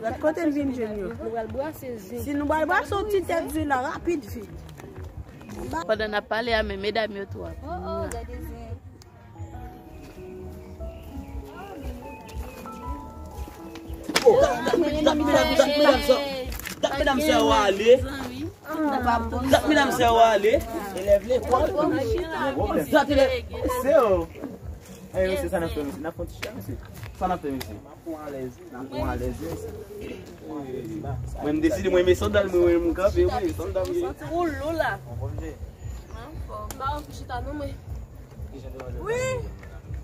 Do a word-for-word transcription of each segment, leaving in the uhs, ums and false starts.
yo. Gad kote l vin jwenn yo. Nou pral brase zen. Si nou pral brase yon ti tèt zen la, rapid vit. Pandan n ap pale a, men medam yo tou ap. Oh, oh, gade zen. Oh, dat, dat, dat medam, dat medam sa, dat medam sa yo ale. Dat medam sa yo ale. Elèv lekòl. Dat elèv. Se yo. Hey, mesye, sa n ap fè, mesye? N ap fè yon ti chita, mesye. Sa n ap fè, mesye? N ap pran alèz, n ap pran alèz, mesye. Mwen, m deside, mwen, men sandal, mwen, mwen, m kanpe, mwen, sandal, mwen. Ou lou la. Mwen, fò. M pa anvi chita, non, mwen. Wi.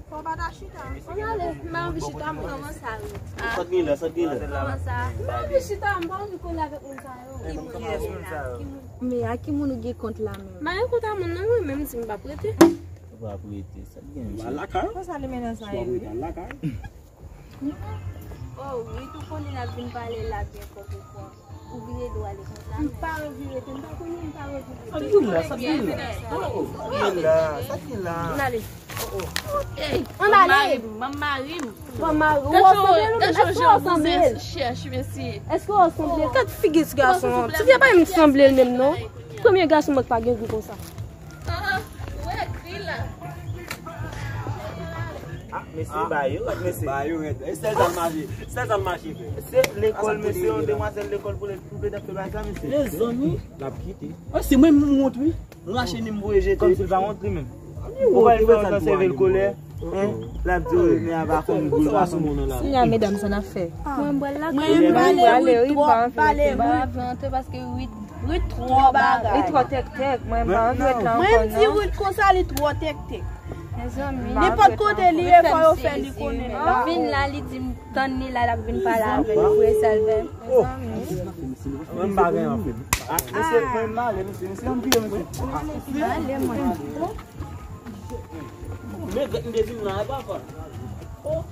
Fò pa ta chita. Ann ale, m pa anvi chita, mwen. Kòman sa, wi? Sa k gen la, sa k gen la? Kòman sa? M pa anvi chita, m pa anvi kole avèk moun sa yo. Ki moun ki la? Men a ki moun ou gen kont la menm? M pa gen kont a moun, non, mwen, menm si m pa prete. Ou pa prete, sa k gen, mesye? Lakay. Konsa li mennen sa, Swa wi. Al lakay. Oh, wi, tou konnen l ap vin pale la byen fò pou fò. Ou vire do ale konsa. M pa anvi rete, m pa konnen, m pa anvi rete. Sa k gen la, sa k gen la? Oh, oh, sa k gen la, sa k gen la? Ann ale. Oh, oh. Ann ale. Manm mari m, manm mari m. Manm mari, ou sanble l, èske ou sanble l? Chèch, mesye. Èske ou sanble l? Gad figi ti gason an. Ti fi a pa menm sanble l menm, non. Premye gason mwen k pa gen gou konsa. Ah, ah, ou ekri la. Ah, mesye, ba yo rèd, mesye. Ba yo rèd. E sèl sa l mache, sèl sa l mache, frè. Se lekòl, mesye, yon demwazèl lekòl pou l, pou l ap fè bagay sa, mesye. Mezanmi. L ap kite. Ah, se mwen m wont, wi. M rache ni m voye jete. Kòmsi l pa wont li menm. Ou pa fè yon tan sèvi l kolè. Hein? L ap di, men a pa fè m gou l pa fè m. Kounye a, medam, sa n ap fè? Mwen, m pral lakay. Mwen, m pale, Ruth twò, pale, Ruth. Ruth twò bagay. Li twò tèktèk, mwen pa anvi ret la ankò non. Mwen m di Ruth konsa, li twò tèktèk. Mezanmi. Nenpòt kote li ye, fò yo fè li konnen la. Vin la, li di m tann li la, l ap vin pale avè l, pou esèl vè. Mezanmi. Mwen m pa gen anpil. Ah, mesye, mwen m ale, mesye, mesye, ann vire, mesye. Ale, mwen. Men gèt m te vin la, e papa. Oh.